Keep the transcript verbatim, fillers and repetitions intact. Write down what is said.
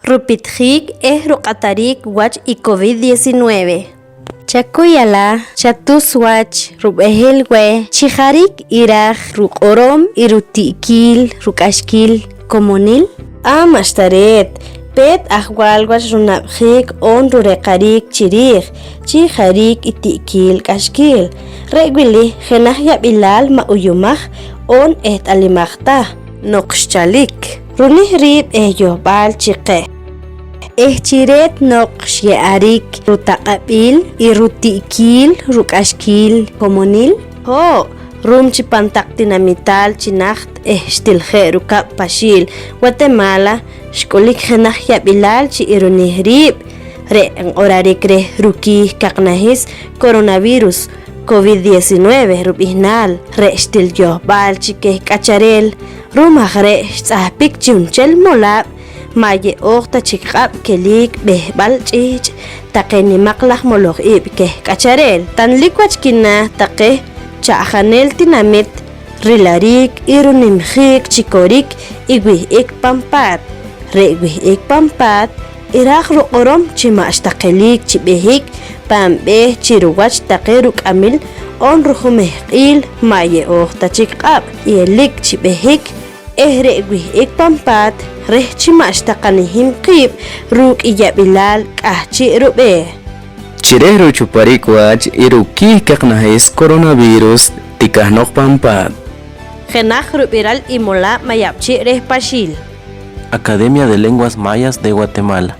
rupitjiik eh ruq'atariik wach i covid diecinueve. Chakuy ala, chatus wach rub'ehel weh chi jariik iraaj ruq'orom i ruti'kiil ruk'axkiil komonil? Aa, ma'xta reet, peet ajwaal wach runab'jiik oon rureqariik chi riij chi jariik i ti'kiil k'axkiil. Re' wili jenaj yab'ilaal ma' uyumaj oon eht'alimaj ta. Noq xchalik, runih riib' eh yohb'al chi qeh. Eh chi reet noq xye'arik rutaq'ab'iil i ruti'kiil ruk'axkiil komonil? Hoo', ru'um chi pan taq tinamitaal chi najt eh xtil je' rukab' Paxiil, Watemaala, xk'ulik jenaj yab'ilaal chi i runih riib' re' nq'orarik reh rukiih kaqnahis coronavirus covid diecinueve rub'ihnaal, re' xtil yohb'al chi keh k'achareel. Ru'um aj re' xtz'ahpik chu'nchel molaab' ma' ye'ooj ta chik q'ab' keliik b'ehb'al ch'ihch' taqe nimaq laj moloj iib' keh k'achareel. Tanlik wach kinaah taqe cha'janeel tinamit rilariik i runimjiik chi korik i wih'ik pan paat. Re' wih'ik pan paat iraaj ruq'orom chi ma'xta qeliik chi b'ehik pan b'eeh chi ruwach taqe ruk'amil oon rujumehq'iil ma' ye'ooj ta chik q'ab' i elik chi b'ehik eh re' wih'ik pan paat reh chi ma'xta qanihim qiib' ruuk' i yab'ilaal k'ahchi' rub'eeh. Chi reh ruchuparik wach i rukiih kaqnahis coronavirus tikahnoq pan paat. Jenaj rub'iral i molaab' Mayab'chi' reh Paxiil. Academia de Lenguas Mayas de Guatemala.